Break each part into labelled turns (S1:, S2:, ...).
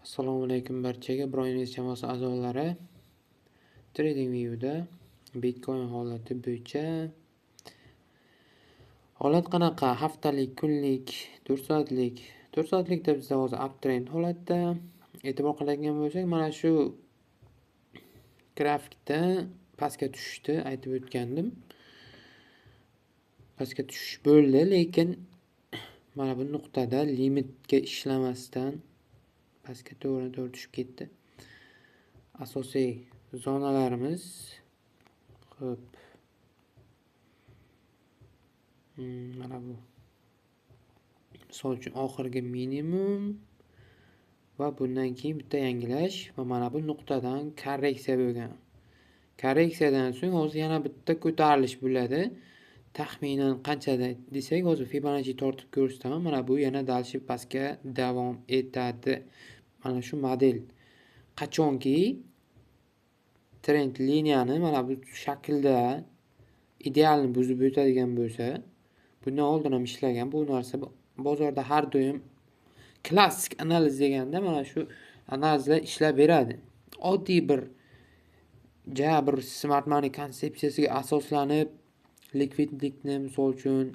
S1: Assalomu alaykum barchaga. Broinvest jamoasi a'zolari. TradingView'da Bitcoin holati bo'yicha holat qanaqa? Haftalik, kunlik, 4 soatlik. 4 soatlikda bizda hozir uptrend holatda. E'tibor qiladigan bo'lsak, mana shu grafikda pastga tushishni aytib o'tgandim. Pastga tushish bo'ldi, lekin mana bu nuqtada limitga ishlamasdan pastga to'g'ri tushib ketdi. Asosiy zonalarimiz, xo'p, mana bu misol uchun oxirgi minimum va bundan keyin bitta yangilash va mana bu nuqtadan korreksiya bo'lgan. Korreksiyadan so'ng hozir yana bitta ko'tarilish bo'ladi. Taxminan qanchada desak, hozir Fibonacci tortib ko'rsataman. Mana bu yana dalshi pastga davom etadi. Mana shu model qachonki trend liniyani mana bu shaklda idealni buzib o'tadigan bo'lsa, bundan oldin ham ishlagan bu narsa bozorda har doim klassik analiz deganda mana shu analizlar ishlab beradi. Oddiy bir bir smart money konsepsiyasiga asoslanib likvidlikni misol uchun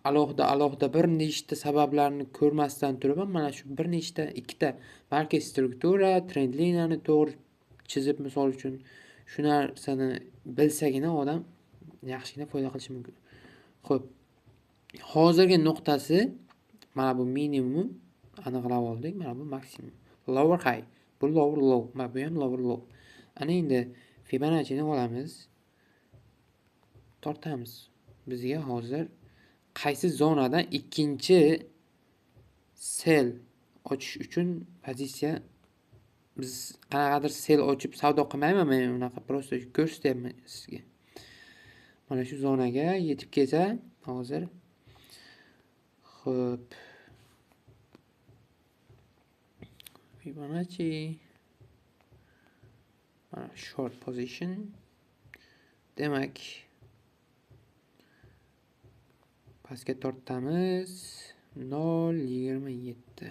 S1: alohida bir nechta sabablarni ko'rmasdan turib ham mana shu bir nechta ikkita market struktura, trend liniyani to'g'ri chizib misol uchun shu narsani bilsagina odam yaxshigina foyda qilishi mumkin. Xo'p, hozirgi nuqtasi mana bu minimum aniqlab oldik, mana bu maksimum. Lower high, bu lower low, mana bu ham lower low. Ana endi Fibonacci'ni olamiz, tortamiz. Bizga hozir qaysi zonadan ikkinchi sell ochish uchun pozitsiya, biz qanaqadir sell ochib savdo qilmayman men, unaqa prosta ko'rsatyapman sizga. Mana shu zonaga yetib kelsa hozir, xo'p, Fibonacci mana short position, demak pastga tortamiz 0.27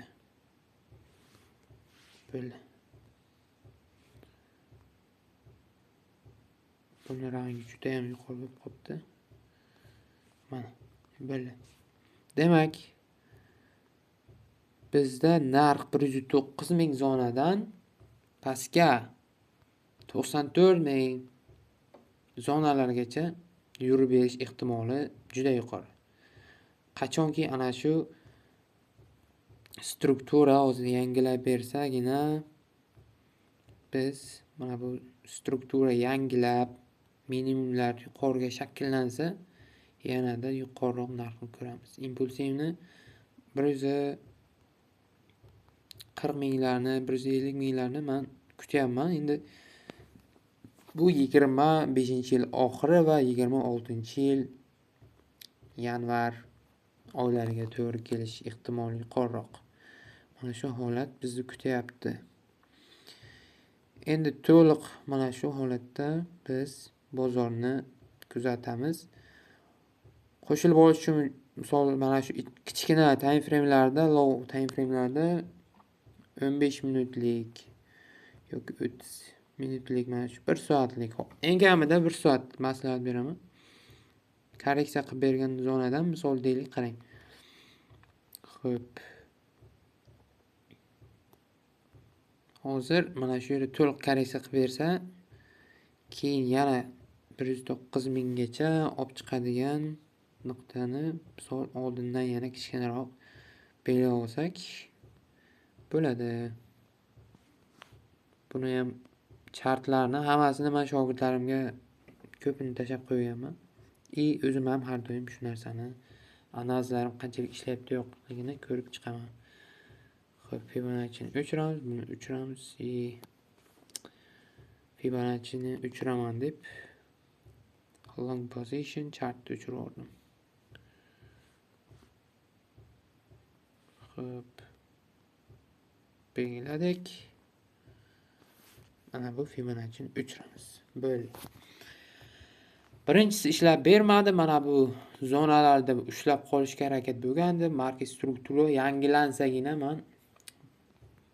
S1: bo'ldi. Buni rangi juda ham yuqori bo'lib qolibdi. Mana bo'ldi. Demak, bizda narx 109 ming zonadan pastga 94 ming zonalargacha yurib berish ehtimoli juda yuqori. Qachonki ana shu struktura o'zini yangilab bersagina biz mana bu struktura yangilab minimumlar yuqoriga shakllansa yanada yuqoriroq narxni ko'ramiz. Impulsivni 140 minglarni, 150 minglarni men kutyapman. Endi bu 25-yil oxiri va 26-yil yanvar oylariga to'g'ri kelish ehtimoli yuqoriroq. Mana shu holat bizni kutyapti. Endi to'liq mana shu holatda biz bozorni kuzatamiz. Qo'shilib olish uchun misol mana shu kichkina time frame'larda, low time frame'larda 15 minutlik yoki 30 minutlik, mana shu 1 soatlik, eng kamida 1 soat maslahat beraman. Korreksiya qilib bergan zonadan misol deylik, qarang. Xo'p. Hozir mana shu yerda to'liq korreksiya qilib bersa, keyin yana 109 minggacha olib chiqadigan nuqtani misol oldindan yana kichkinaroq belgilab olsak bo'ladi. Buni ham chartlarni hammasini men shogirdlarimga ko'pini tashlab qo'yganman. O'zim ham har doim shu narsani analizlarim qanchalik ishlayapti yo'qligini ko'rib chiqaman. Xo'p, Fibonacci'ni o'chiramiz, buni o'chiramiz. Fibonacci'ni o'chiraman deb long position chartni o'chirib yubordim. Xo'p, belgiladik. Mana bu Fibonacci'ni o'chiramiz. Bo'ldi. Birinchisi ishlab bermadi. Mana bu zonalarda ushlab qolishga harakat bo'lgandi. Market struktura yangilansagina men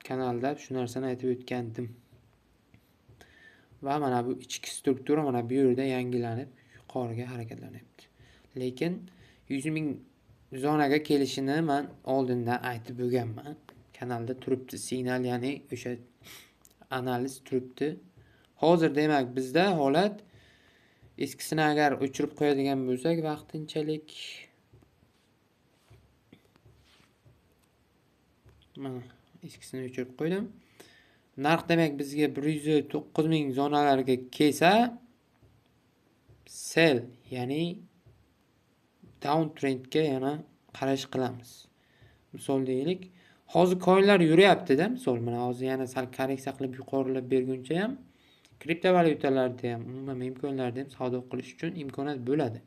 S1: Kanalda shu narsani aytib o'tgandim. Va mana bu ichki struktura mana bu yerda yangilanib yuqoriga harakatlanyapti. Lekin 100 ming zonaga kelishini men oldindan aytib bo'lganman. Kanalda turibdi signal, ya'ni o'sha analiz turibdi. Hozir demak bizda holat eskisini agar o'chirib qo'yadigan bo'lsak vaqtinchalik mana eskisini o'chirib qo'ydim. Narx demak bizga 109 ming zonalarga kelsa sell, ya'ni down trendga yana qarash qilamiz. Misol deylik, hozir coinlar yuryapti-da, misol mana hozir yana sal korreksiya qilib yuqorilab berguncha ham kriptovalyutalarda ham, umuman meme coinlarda ham savdo qilish uchun imkoniyat bo'ladi.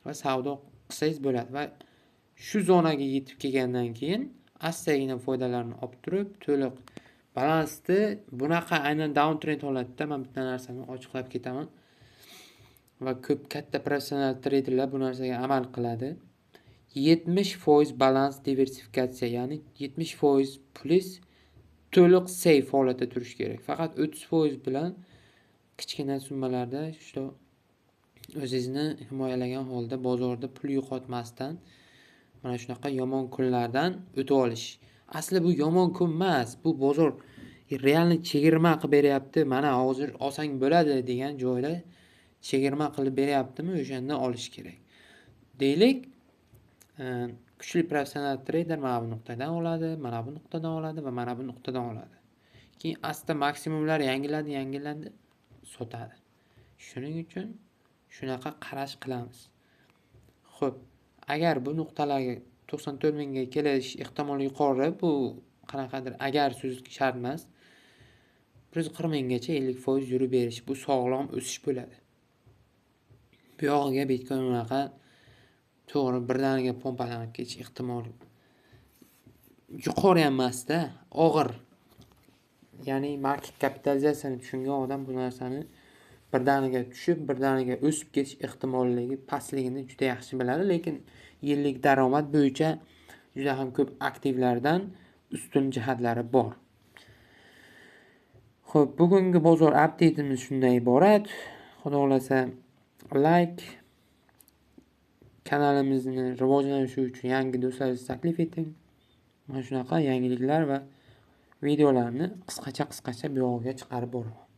S1: Va savdo qilsangiz bo'ladi va shu zonaga yetib kelgandan keyin astagina foydalarni olib turib, to'liq balansni bunaqa aynan down trend holatida men bitta narsani ochiqlab ketaman. Va ko'p katta professional treyderlar bu narsaga amal qiladi. 70% balans diversifikatsiya, ya'ni 70% pulingiz to'liq safe holatda turishi kerak. Faqat 30% bilan kichkina summalarda shu o'zingizni himoyalagan holda bozorda pul yo'qotmasdan mana shunaqa yomon kunlardan o'tib olish. Asli bu yomon kun emas, bu bozor realni chegirma qilib beryapti. Mana hozir olsang bo'ladi degan joyda chegirma qilib beryaptimi, o'shanda olish kerak. Deylik, kuchli professional treyder mana bu nuqtadan oladi, mana bu nuqtadan oladi va mana bu nuqtadan oladi. Keyin asta maksimumlar yangiladi, yangilandi, sotadi. Shuning uchun shunaqa qarash qilamiz. Xo'p, agar bu nuqtalarga 94 mingga kelish ehtimoli yuqori, bu qanaqadir agar so'z shart emas. 140 minggacha 50% yurib berish, bu sog'lom o'sish bo'ladi. Bu yog'iga Bitcoin unaqa to'g'ri birdaniga pompalanib ketish ehtimoli yuqori ham emasda, og'ir. Ya'ni market kapitalizatsiyani tushungan odam bu narsani birdaniga tushib, birdaniga o'sib ketish ehtimolligi pastligini juda yaxshi biladi, lekin yillik daromad bo'yicha juda ham ko'p aktivlardan ustun jihatlari bor. Xo'p, bugungi bozor update'imiz shundan iborat. Xudo xolasa like, kanalimizni rivojlanishi uchun yangi do'stlaringizni taklif eting. Mana shunaqa yangiliklar va videolarni qisqacha bu yo'lga chiqarib boraman.